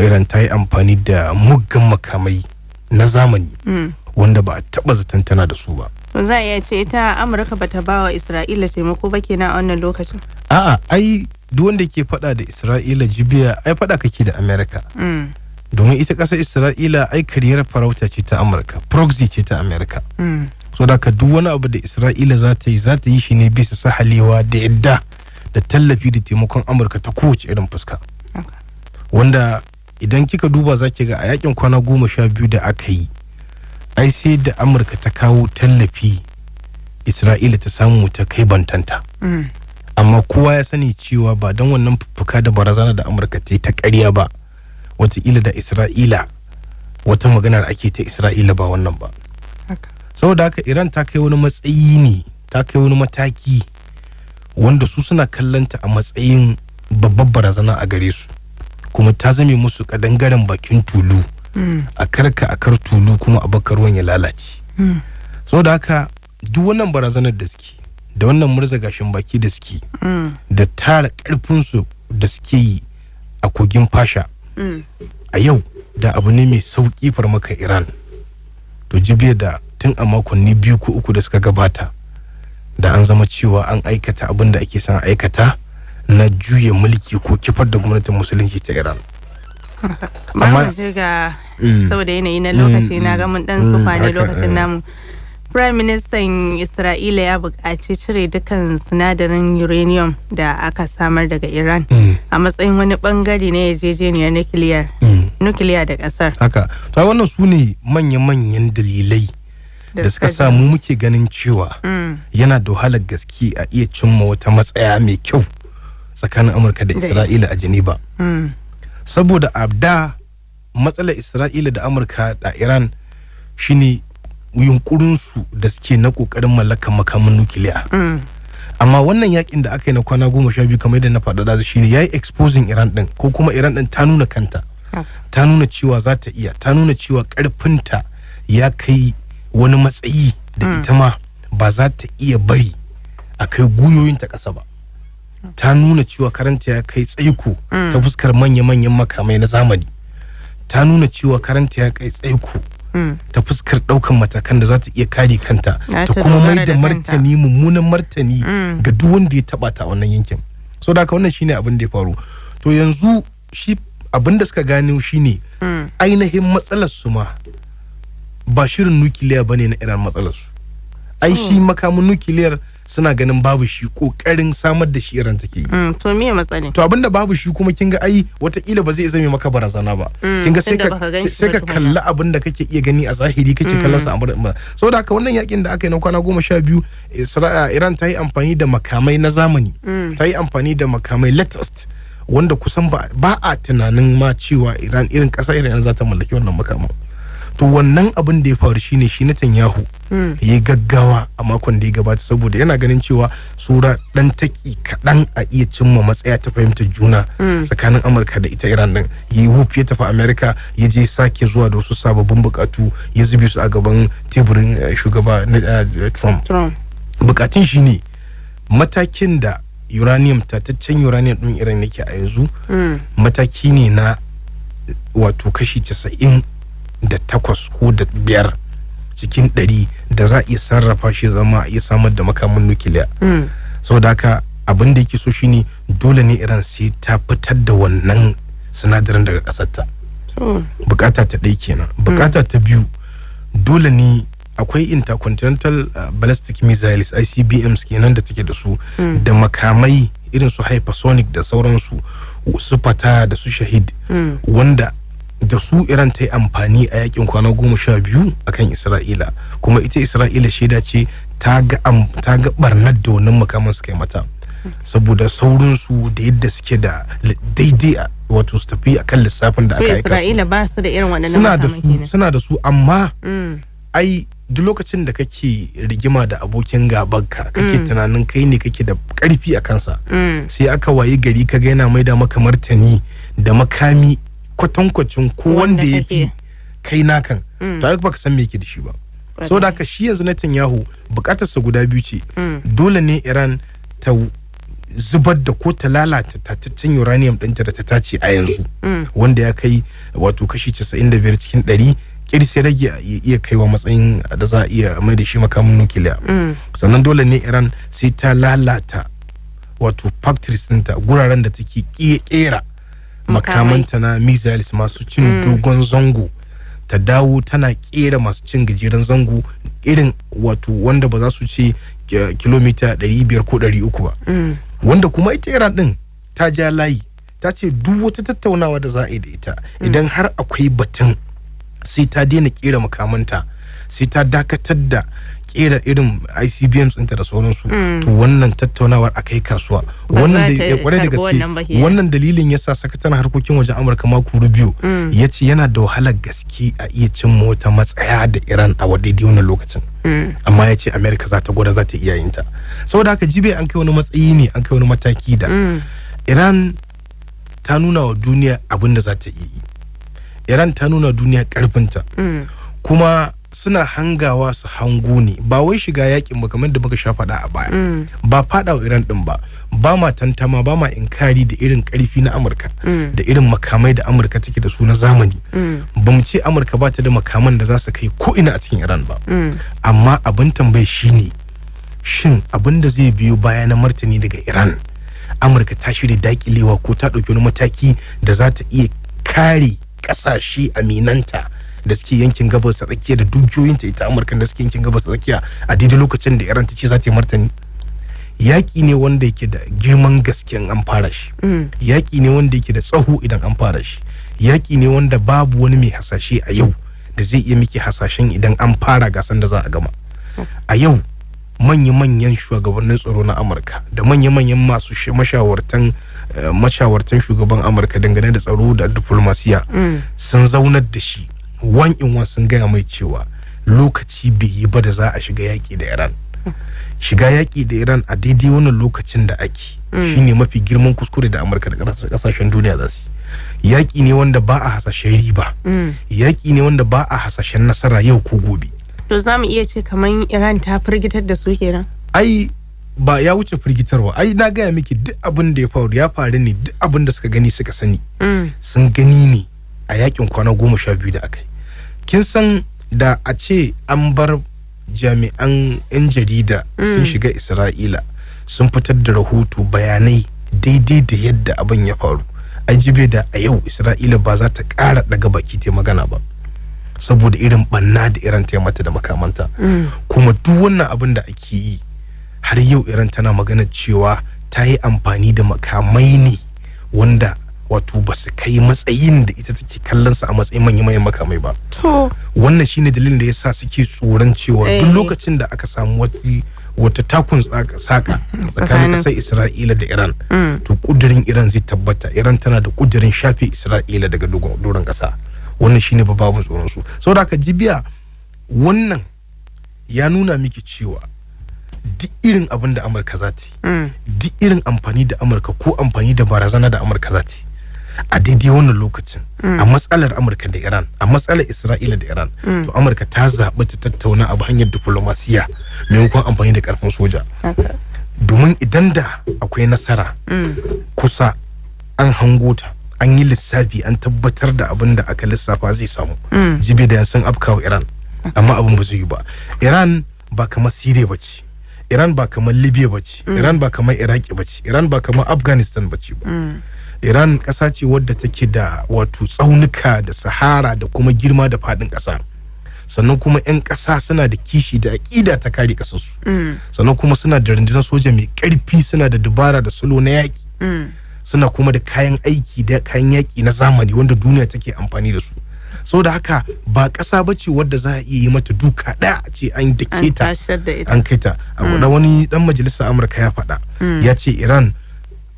Iran ta yi amfani da muggan makamai na zamani wanda ba a taba zaton tana da su ba. To za a iya ce ita Amurka bata ba wa Isra'ila taimako ba kenan a wannan lokacin? A'a, ai duk wanda ke fada da Isra'ila jibiya, ai fada kake da Amerika. Domin ita ƙasar Isra'ila ai kariyar farauta ce ta Amurka, proxy ce ta Amerika. So da ka duk wani abu da Isra'ila za ta yi, za ta yi shi ne bisa sahalewa da yadda da tallafi da taimakon Amurka ta kowace irin fuska. Wanda idan kika duba za ki ga a yakin kwana 12 da aka yi, ai sai da Amurka ta kawo tallafi Isra'ila ta samu ta kai bantanta. Amma kowa ya sani cewa ba don wannan fuffuka da barazana da Amurka ta yi ta ƙarya ba, wataƙila da Isra'ila wata maganar ake ta Isra'ila ba wannan ba. Saboda haka Iran ta kai wani matsayi ne, ta kai wani mataki wanda su suna kallanta a matsayin babbar barazana a gare su, kuma ta zame musu kadangaren bakin tulu. A karka a kar tulu kuma a bakar ruwan ya lalace. Saboda haka duk wannan barazanar da suke da wannan murza gashin baki da suke da tara karfinsu da suke yi a kogin Fasha, a yau da abu ne mai sauki farmaka Iran. To jibiya da tun a makonni 2 ko 3 da suka gabata da an zama cewa an aikata abin da ake son aikata na juya mulki ko kifar da gwamnatin musulunci ta Iran. Amma je ga saboda yanayi na lokaci, na ga mun dan sufa ne lokacin namu. Prime Minister Isra'ila ya buƙaci cire dukkan sinadarin uranium da aka samar daga Iran a matsayin wani bangare na yarjejeniyar nukiliya da ƙasar. Haka. To wannan su ne manya-manyan dalilai da suka sa mu muke ganin cewa yana da wahalar gaske a iya cimma wata matsaya mai kyau tsakanin Amurka da Isra'ila a Geneva. Saboda a da matsalar Isra'ila da Amurka da Iran shine yunkurinsu da suke na kokarin mallakan makamin nukiliya. Amma wannan yakin da aka yi na kwana 12, kamar yadda na faɗa da, shine ya yi exposing Iran din, ko kuma Iran din ta nuna kanta, ta nuna cewa za ta iya, ta nuna cewa karfinta ya kai wani matsayi da ita ma ba za ta iya bari a kai guyoyinta ƙasa ba. Ta nuna cewa karanta ya kai tsaiko ta fuskar manya-manyan makamai na zamani. Ta nuna cewa karanta ya kai tsaiko ta fuskar ɗaukan matakan da za ta iya kare kanta ta kuma mai da martani, mummunan martani ga duk wanda ya taba ta a wannan yankin. So da haka wannan shine abin da ya faru. To yanzu shi abin da suka gano shine ainihin matsalar su ma ba shirin nukiliya bane na Iran. Matsalar su ai shi makamin nukiliyar suna ganin babu shi, kokarin samar da shi Iran take yi. To me matsalin? To abinda babu shi kuma, kin ga ai watakila ba zai zame maka barazana ba. Kin ga sai tunda ka baka gan shi sai ba ka tukuna. kalli abin da kake iya gani a zahiri, kake kallon sa a saboda haka wannan yakin da aka yi na kwana 12, Iran ta yi amfani da makamai na zamani, ta yi amfani da makamai latest wanda kusan ba a tunanin ma cewa Iran, irin ƙasa irin Iran, za ta mallaki wannan makaman. To wannan abin da ya faru shine shi Netanyahu ya yi gaggawa a makon da ya gabata, saboda yana ganin cewa sura dan taki kaɗan a iya cimma matsaya ta fahimtar juna tsakanin Amurka da ita Iran din. Ya yi wuf ya tafi Amerika, ya je sake zuwa da wasu sababbin bukatu, ya zube su a gaban teburin shugaba Trump. Trump. Bukatun shine matakin da uranium, tataccen uranium din Iran yake a yanzu, mataki ne na wato kashi 98 ko da biyar cikin 100 da za a iya sarrafa shi zama a iya samar da makamin nukiliya. Saboda haka abin da yake so shine dole ne Iran sai ta fitar da wannan sinadarin daga ƙasarta. Bukata ta ɗaya kenan. Bukata ta biyu, dole ne akwai intercontinental ballistic missiles, ICBMs kenan, da take da su, da makamai irin su hypersonic da sauransu, su Fatah da su Shahid, wanda da su Iran ta yi amfani a yakin kwana 12 akan Isra'ila. Kuma ita Isra'ila shaida ce, ta ga barnar da wannan makaman suka yi mata, saboda saurinsu da yadda suke da daidai wato su tafi akan lissafin da Su aka aika su. Isra'ila ba su da irin waɗannan Suna da makaman su kenan? Suna da su, amma ai duk lokacin da kake rigima da abokin gabanka, kake tunanin kai ne kake da karfi a kansa, sai aka wayi gari kaga yana maida maka martani da makami kwatankwacin ko wanda wanda ya fi kake. kai nakan, to ai baka san me yake da shi ba. Saboda haka shi yanzu Netanyahu bukatarsa guda biyu ce. Dole ne Iran ta zubar da ko ta lalata tataccen uranium ɗinta da ta tace a yanzu, wanda ya kai wato kashi 95 cikin 100, kirsi rage iya kaiwa matsayin da za a iya mai da shi makamin nukiliya. Sannan dole ne Iran sai ta lalata wato factories ɗinta, guraren da take kera makamanta na missiles masu cin dogon zango, ta dawo tana kera masu cin gajeren zango, irin wato wanda ba za su ce kilomita 500 ko 300 ba. Wanda kuma ita Iran din ta ja layi, ta ce duk wata tattaunawa da za a yi da ita, idan har akwai batun sai ta daina kera makamanta, sai ta dakatar da kera irin ICBMs ɗinta da sauransu, to wannan tattaunawar a kai kasuwa. Wannan da ya kware da gaske, wannan dalilin yasa sakataren harkokin wajen Amurka Marco Rubio ya ce yana da wahalar gaske a iya cin wata matsaya da Iran a daidai wannan lokacin, amma ya ce America za ta gwada, za ta iya yin ta. Saboda haka jibe an kai wani matsayi ne, an kai wani mataki da Iran ta nuna wa duniya abin da za ta iya yi. Iran ta nuna duniya karfinta, kuma suna hangawa su hango ne, ba wai shiga yakin ba kamar da muka sha faɗa a baya. Ba faɗa wa Iran din ba, ba ma tantama, ba ma inkari da irin ƙarfi na Amurka da irin makamai da Amurka take da su na zamani. Ba mu ce Amurka ba ta da makaman da za su kai ko ina a cikin Iran ba, amma abin tambayi shine, shin abin da zai biyo baya na martani daga Iran, Amurka ta shirya dakilewa ko ta ɗauki wani mataki da za ta iya kare ƙasashe aminanta da suke yankin gabas ta tsakiya da dukiyoyinta ita Amurka da suke yankin gabas ta tsakiya a daidai lokacin da Iran ta ce za ta yi martani? Yaƙi ne wanda yake da girman gaske an fara shi, yaƙi ne wanda yake da tsaho idan an fara shi, yaƙi ne wanda babu wani mai hasashe a yau da zai iya miki hasashen idan an fara gasan da za a gama. A yau manya-manyan shugabannin tsaro na Amurka da manya-manyan masu mashawartan shugaban Amurka dangane da tsaro da diplomasiya sun zaunar da shi one in one, sun gaya mai cewa lokaci bai yi ba da za a shiga yaƙi da Iran. Shiga yaƙi da Iran a daidai wannan lokacin da ake shine mafi girman kuskure da Amurka da ƙasashen duniya za su yi. Yaƙi ne wanda ba a hasashen riba, yaƙi ne wanda ba a hasashen nasara yau ko gobe. To za mu iya ce kamar Iran ta firgitar da su kenan? Ai ba ya wuce firgitarwa. Ai na gaya miki duk abin da ya faru ya faru ne, duk abin da suka gani suka sani sun gani ne a yakin kwana 12 da aka yi. Kin san da a ce an bar jami'an 'yan jarida sun shiga Isra'ila sun fitar da rahoto, bayanai daidai da yadda abin ya faru, an jibe da a yau Isra'ila ba za ta ƙara daga baki ta magana ba, saboda irin banna da Iran ta mata da makamanta. Kuma duk wannan abin da ake yi har yau Iran tana magana cewa ta yi amfani da makamai ne wanda wato ba su kai matsayin da ita take kallon su a matsayin manya-manyan makamai ba. To wannan shine dalilin da yasa suke tsoron cewa duk lokacin da aka samu wata takun saka tsakanin kasar Isra'ila da Iran, to kudirin Iran zai tabbata. Iran tana da kudirin shafe Isra'ila daga doron kasa. Wannan shine babban tsoron su. Saboda haka jibiya wannan ya nuna miki cewa duk irin abin da Amurka za ta yi, duk irin amfani da Amurka ko amfani da barazana da Amurka za ta yi a daidai wannan lokacin, a matsalar Amurka da Iran, a matsalar Isra'ila da Iran, to Amurka ta zaɓi ta tattauna abu hanyar diplomasiya maimakon amfani da ƙarfin soja. Domin idan da akwai nasara kusa an hango ta, an yi lissafi, an tabbatar da abin da aka lissafa zai samu, jibe da sun afkawa Iran, amma abin ba zai yi ba. Iran ba kamar Syria ba ce, Iran ba kamar Libya ba ce, Iran ba kamar Iraki ba ce, Iran ba kamar Afghanistan ba ce ba. Iran ƙasa ce wadda take da wato tsaunuka da sahara da kuma girma da faɗin ƙasa, sannan kuma 'yan ƙasa suna da kishi da aƙida ta kare ƙasarsu, sannan kuma suna da rundunar soja mai ƙarfi, suna da dubara da salo na yaƙi, suna kuma da kayan aiki da kayan yaƙi na zamani wanda duniya take amfani da su. Saboda haka ba ƙasa ba ce wadda za a iya yi mata duka ɗaya a ce an dake ta an kai ta. A wani ɗan majalisa Amurka ya faɗa, ya ce Iran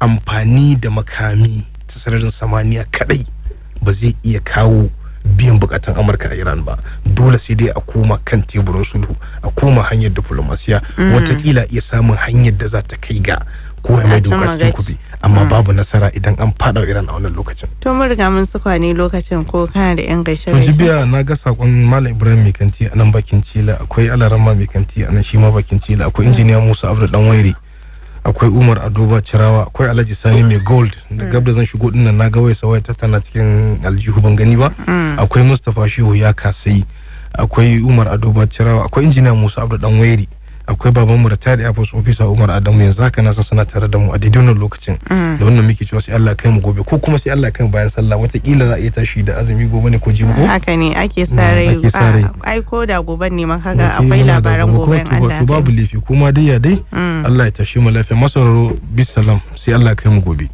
amfani da makami ta sararin samaniya kadai ba zai iya kawo biyan bukatan Amurka a Iran ba. Dole sai dai a koma kan teburin sulhu, a koma hanyar diplomasiya, watakila iya samun hanyar da za ta kai ga ko ya mai doka cikin kubi, amma babu nasara idan an fada Iran a wannan lokacin. To mun riga mun sukwane lokacin, ko kana da yan gaishe To jibiya na ga sakon Malam Ibrahim Mai Kanti a nan bakin Cila, akwai Alarama Mai Kanti a nan shi ma bakin Cila, akwai injiniya Musa Abdul Dan Wairi, Akwai Umar Adoba Cirawa, akwai Alhaji Sani Mai Gold da gab da zan shigo dinnan na ga waya ta tana cikin aljihu ban gani ba. Akwai Mustapha Shehu ya kasai, akwai Umar Adoba Cirawa, akwai Injiniya Musa Abdu Danwairi, akwai baban mu retired Air Force Officer Umar Adamu. Yanzu haka na san suna tare da mu a daidai wannan lokacin. Da wannan muke cewa sai Allah kai mu gobe, ko kuma sai Allah kai mu bayan sallah. Wataƙila za a iya tashi da azumi gobe ne ko jibi ko? Haka ne, ake sa rai. Ake sa rai. Ai ko da goben ne ma kaga akwai labaran goben Allah. To babu laifi, kuma dai ya dai Allah ya tashi mu lafiya. Masauraro, bisalam, sai Allah kai mu gobe.